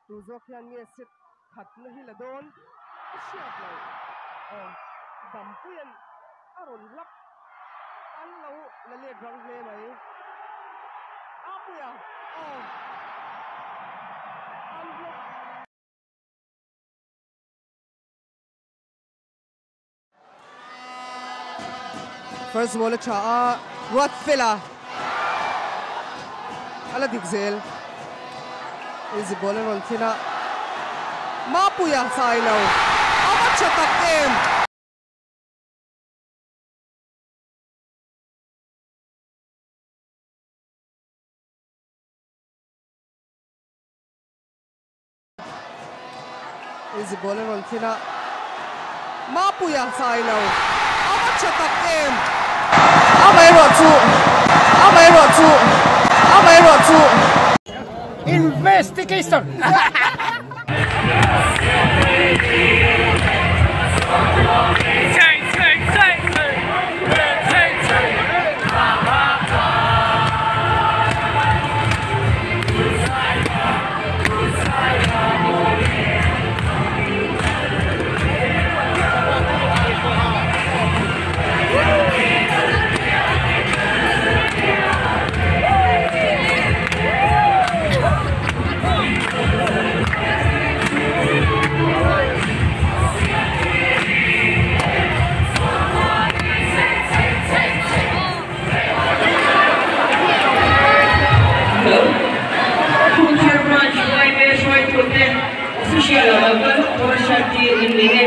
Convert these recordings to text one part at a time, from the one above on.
Tu zawk hian nge set khatna hi la dawn a hriat loh. Aw, Dampuia'n a rawn hlap an lo la let rang hle mai. Apuia, aw, an block. First ball a tha a, Ruatfela a la dik zel. Easy ball a rawn thlen a, Mapuia sai lo, a va tha tak em! Easy ball a rawn thlen a, Mapuia sai lo, a va tha tak em! Amaherawhchu, amaherawhchu, amaherawhchu. Investigation! Hello. Hunthar Branch yma hruaitute Official a lo kal tur a hriattir in ni e.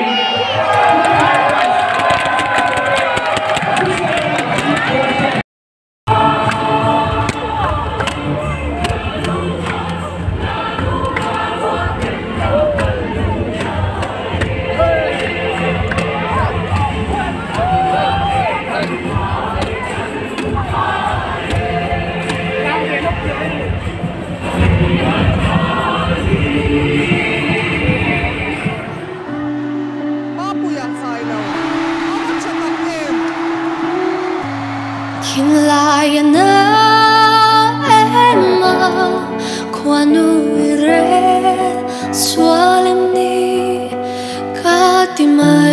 Hunthar Branch Official a lo kal tur a hriattir. Mapuia sai lo a va tha tak em. Thinlai a na em a, khuanu i rel sual em ni ka ti mai.